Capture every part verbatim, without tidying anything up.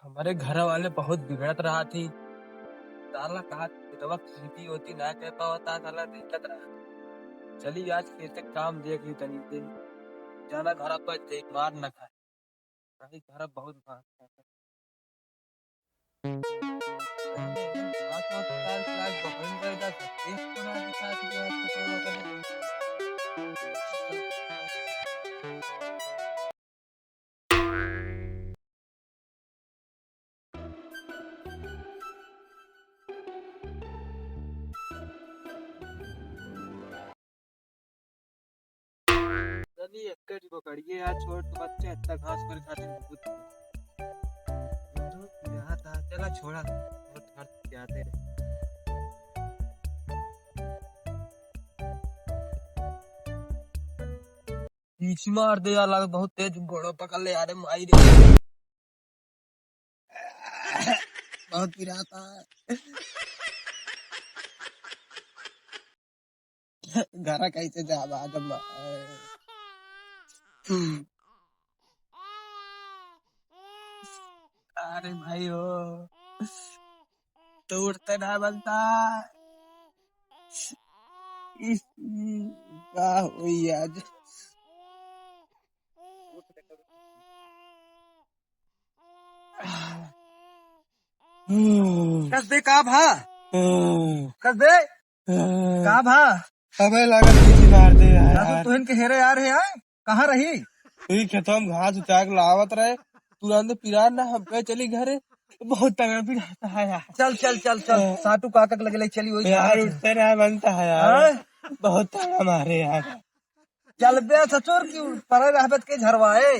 हमरे घर वाले बहुत बिगड़त रहत ही। साला कहा खेतवा खेती होती ना कर पावता, साला दिक्कत रहा। चली आज खेते काम देख ली तनी दिन। जाना घर पर देख मार न खाए। कहीं घर बहुत भाग खाए। चली, एक ठो बकरिए यार, छोट बच्चा, इतना घास पर खातिर बहुत यहाँ था। चला, छोड़ा, बहुत घर जाते रहे। पीछे मार दे यार, लगे बहुत तेज गोड़ो पकड़ ले यार, माई रे। बहुत पिराता है। घरा कैसे जाबा जब। अरे भाई हो, तो उठते ना बनता। इस, का होई आज? कस दे, का भा? कस दे, का भा? अबे लागत पीछे मार दे यार। राजू, तोहन के हेरे यार है, हाँ? कहाँ रही? ई खेतवा में घास उचार के लावत रहे, तुरंत पिरात ना, हम कहे चली घरे, बहुत तगड़ा पिराता है यार। चल, चल, चल, चल, हाँ। साटू काका के लगे ले चली, वही यार, घास। उठते ना बनता है यार, हाँ? बहुत तगड़ा मारे यार। चल बे ससुर, क्यों परे रहबत के झरवाए?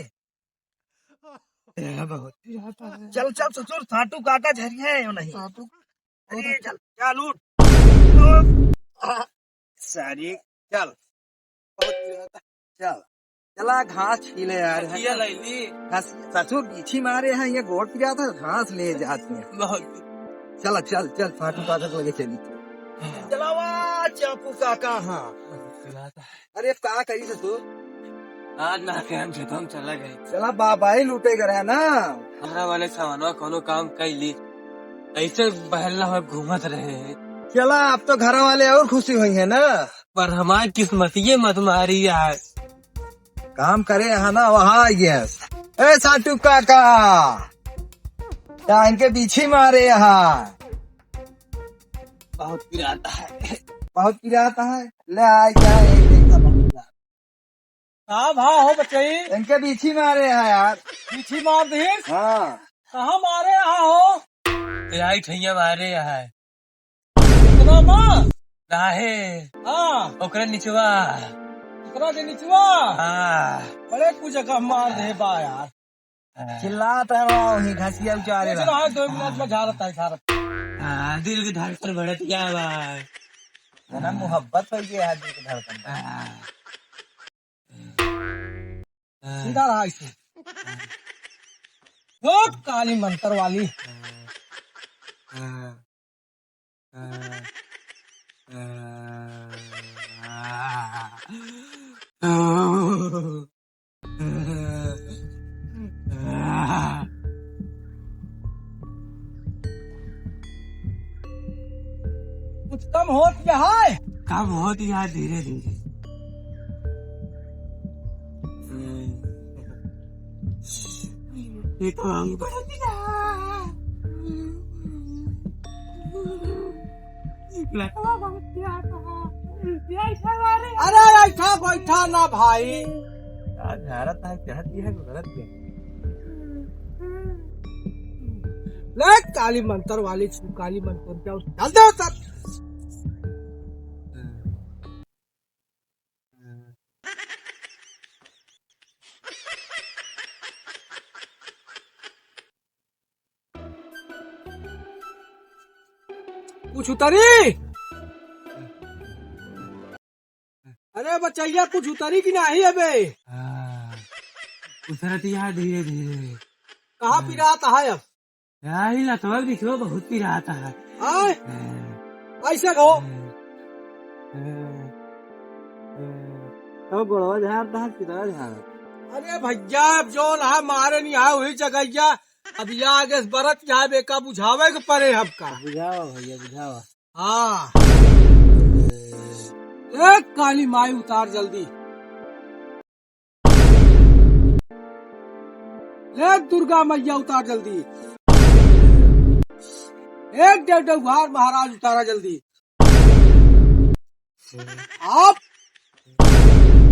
तेरा बहुत ही रहता है। चल, चल, ससुर, साटू काका झरिया है यो नहीं। साटू अरे, चल, चल, उठ। उठ। आ, सारी, चल। बहुत ही रहता। चल। चला, घास छीले यार। किया लैली? घास, ससुर, बीछी मारे हैं, ये गोड़ पिरात है, घास ले जाते हैं। बहुत। चला, चल, चल, साटू काका के लगे चली। चलावा, चापू काका, हाँ। बहुत ही रहता है। अरे, का करी ससुर? आज ना के हम खेतवा में चला गए। चला बाबा ही लूटे करे है ना। हमरा वाले सवनवा कोनो काम कैली, ऐसे बहला में घूमत रहे। चला, अब तो घर वाले और खुशी हुई है ना। पर हमार किस्मतिये मत मारी यार। काम करे यहाँ ना, वहाँ आ गया। ए साटू काका, टांग के पीछे मारे यहाँ। बहुत पिराता है। बहुत पिराता है। ले आ, क्या है, एक देखता बहुत पिराता। का भा हो बचई? इनके बीछी मारे हैं यार। बीछी मार दीस? हाँ। कहाँ मारे यहाँ हो? ए, आई ठैया मारे यहाँ है। इतना मार? काहे? हाँ। ओकरे निचवा। ओकरा के निचवा? हाँ। बड़े कुछ जगह मार दे बा यार। हाँ। चिल्लात है वहाँ, वहीं घसिया उचारे कुछ बा। ना, दो मिनट में झाड़त है, झाड़त। हाँ, दिल के धड़कन बढ़त क्या बा? जना मोहब्बत हो गया है दिल के धड़कन पर। हाँ। सीधा रहा इसे। वो काली मंत्र वाली। कुछ कम होत है? कम होत है, धीरे धीरे। ये तो हम बढ़त जा। लकवा बहुत पिरात है। ये ऐसा मारे। अरे ऐसा बैठा ना भाई। आज भारत है, कहत ये है, गलत है। ले काली मंत्र वाली छू, काली मंत्र क्या उस-, डाल दे उधर। कुछ उतरी? अरे बचैया, कुछ उतरी कि नाही अबे? हाँ, उतरत यहाँ धीरे धीरे। कहाँ पिरात है अब? यही लतवा बिछवा बहुत पिरात है। आय? हाँ। ऐसे कहो। हाँ। हाँ। तो गोड़वा झाड़ता है, पिरात है। अरे भैया, अब जौन है मारे नहीं है, वही जगह जा। अब या आगे से बरत जाए, बेका बुझावे के परे हमका। बुझावा भैया, बुझावा। हाँ। ए काली माई उतार जल्दी। ले दुर्गा मैया उतार जल्दी। एक डेढ़ डेढ़ उघार महाराज उतारा जल्दी। आप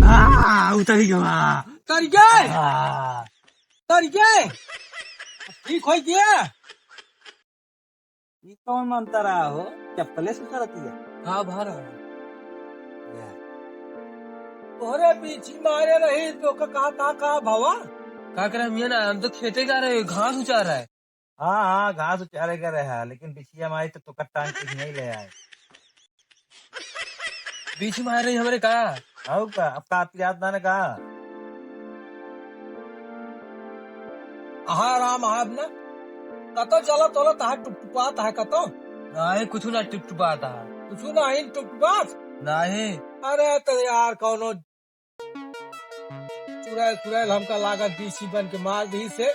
आ, उतरी गवा। उतर गए? आ। उतर गए? ठीक हो गया? ई कौन मंत्र आ हो? चप्पले से करती है। हाँ, बाहर आ। तोहरे बीछी मारे रही तो का, का, का, का भवा? का करे हम ये ना, हम तो खेते जा रहे, घास उचार रहा है। हाँ, हाँ, घास उचारे गए रहे हैं, लेकिन बिछिया मारी तो तोका टांग के नहीं ले आए। बीछी मार रही हमरे का? हऊ का? अब का आपकी याद ना का? आहा राम, आहा ना। कतो चलत होला तहा टुपटुपात है कतो? नाही, कुछ ना टुपटुपात है। कुछ ना ही टुपटुपात? नाही। अरे तो यार, कौनो चुड़ैल, चुड़ैल हमका लागत बीछी बन के मार दी से।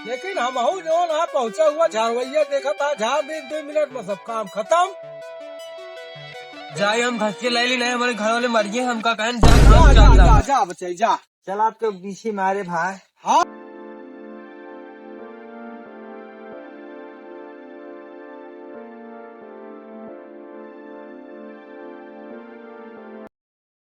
लेकिन हमहू जौन आ पहुँचा हुआ झाड़वैया देखा था, झाड़ दी दो मिनट में सब काम खत्म। जाई हम घस के ले ली, नहीं हमारे घर वाले मर गए, हमका कहन जा, जा, जा, जा, जा। जा, बच्चा, जा। चल आपके बीछी मारे भाई।